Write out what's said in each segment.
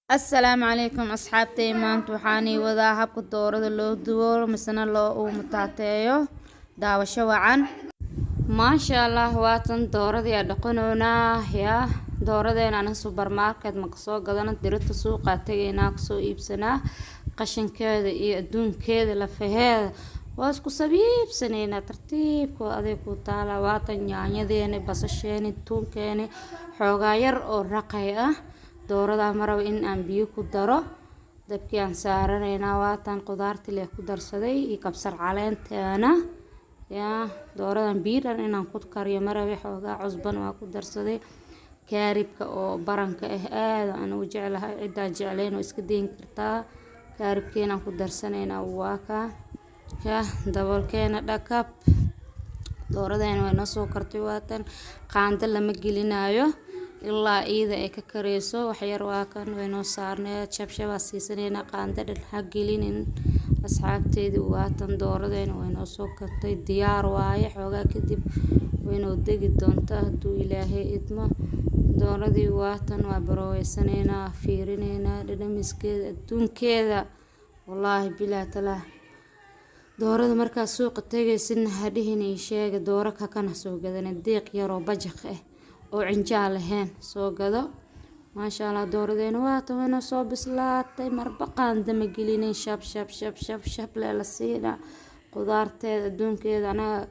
Assalaamu calaykum asxaabtay. Maanta waxaan ii wadaa habka doorada loo dubo misena loo uumutaateeyo. Daawasho wacan. Maasha Allah, waatan dooradii aa dhaqanoonaa. Yaa dooradeena ana supermarket ma kasoo gadana, dirita suuqaa tegaynaa, kasoo iibsanaa. Qashinkeeda iyo adduunkeeda, lafaheeda waa isku sabiibsanaynaa. Tartiibka aday ku taala. Waatan yaanyadeeni, basasheeni, tuunkeeni, xoogaa yar oo raqay ah. Dooradaa maraba in aan biyo ku daro, dabkii aan saaranaynaa. Waatan qudaartii lee ku darsaday iyo kabsar caleenteena. Yaa dooradan biyo dhan inaan ku kariyo marabe. Xoogaa cusban waa ku darsaday. Kaaribka oo baranka ah aad aan u jeclahay, ciddaa jeclayn oo iska dayn kartaa. Kaaribkeenaan ku darsanaynaa, waa kaa. Yaa daboolkeena dhakab. Dooradeena way noo soo kartay. Waatan qaando lama gelinaayo ilaa iyada ay ka kareyso waxyar. Waa kan, way noo saarneed, shabshabaa siisanaynaa. Qaando dhan ha gelinin, asxaabteedii. Waatan dooradeena way noo soo kartay, diyaar waaye. Xoogaa kadib way noo degi doontaa hadduu Ilaahay idmo. Dooradii waatan, waa baroweysanaynaa, fiirineynaa dhadhamiskeeda, adduunkeeda. Wallaahi bilaa talaa, doorada markaad suuqa tegaysidna ha dhihin ii sheega dooro kakana soo gadana. Deeq yaroo bajaq ah oo cinjaa lahayn soo gado. Maasha Allah, dooradeena waatan, wayna soo bislaatay. Marba qaanda ma gelinin, shab shab shab shab shab lee la siinaa qudaarteeda, adduunkeeda. Anaga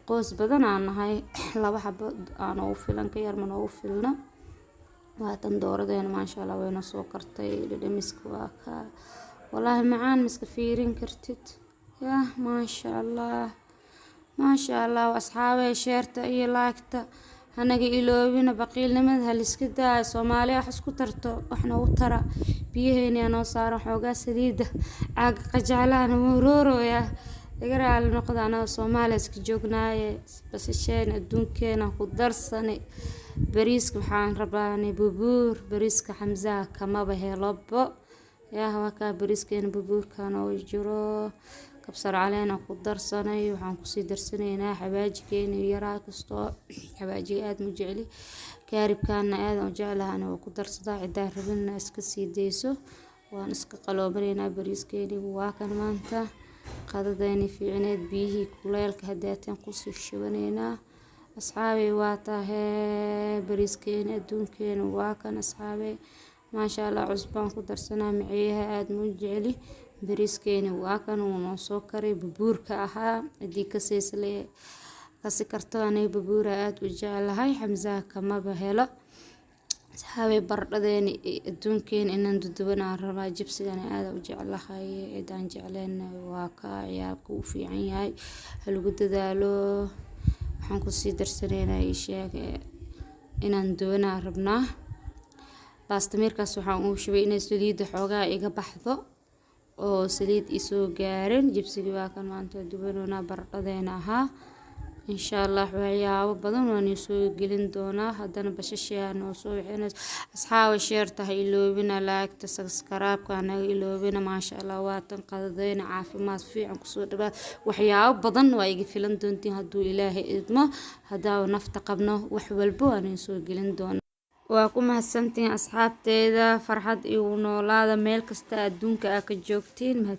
qoys badan aan nahay, laba xabo aa noogu filan, ka yar ma noogu filna. Waatan dooradeena, maasha Allah, wayna soo kartay. Dhadhamiska waa kaa, wallaahi macaan miska fiirin kartid. Yah, maasha Allah, maasha Allah. Asxaabey, share-ta iyo like-ta hanaga iloobina. Baqiilnimada haliska daayo. Soomaaliya wax isku tarto, wax noogu tara. Biyaheeni aa noo saaran, xoogaa saliida caaga qajaclahana wuu rooroyaa. Iga raali noqda, anaga Soomaaliya iska joognaaye. Basasheena, adduunkeena ku darsani. Bariiska waxaan rabaa bubuur. Bariiska Xamsaha kamaba helobo. Yaa waa kaa, bariiskeena bubuurka noogu jiro. Kabsar caleen ku darsanay. Waxaan kusii darsanaynaa xawaajigeena yaraa. Kastoo xawaajiga aad ma jecli, kaaribkaana aad u jeclahay aniga, ku darsadaa. Cidaan rabinna iska sii dayso. Waan iska qaloobanaynaa. Bariiskeeni waa kan. Maanta qadadeeni fiicneed, biyihii kuleelka hadaateen kusii shubanaynaa. Asxaabey, waa tahee bariiskeeni, adduunkeena waa kan. Asxaabey, maasha Allah, cusbaan ku darsanaa, maciyaha aad ma jecli. Bariiskeeni waa kan, wuu noo soo karay bubuurka ahaa. Cidii kaseysle kasi karto, aniga bubuura aad u jeclahay, Xamsaha kamaba helo. Asxaabey, baradhadeeni, adduunkeena inaan dudubanaan rabaa. Jibsigana aad u jeclahay, cidaan jecleen waa ka ciyaalka u fiican yahay, ha lagu dadaalo. Waxaan kusii darsanaynaa ii sheeg inaan dubanaa rabnaa. Baastamiirkaas waxaan ugu shubay inay saliidda xoogaa iga baxdo oo saliid isoo gaarin. Jibsigii waa kan, maanta dubanoonaa baradhadeena ahaa. Insha Allah waxyaabo badan waan soo gelin doonaa. Haddana bashashaa noo soo wixinayso. Asxaaba, share-ta ha iloobina, like-ta, subscribe-ka naga iloobina. Maasha Allah, waatan qadadeyna. Caafimaad fiican kusoo dhawaad. Waxyaabo badan waa iga filan doontiin hadduu Ilaahay idmo. Haddaa nafta qabno, wax walba waan soo gelin doonaa. Waa ku mahadsantihiin asxaabteeda. Farxad igu noolaada meel kasta adduunka aa ka joogtiin. Mahadsan.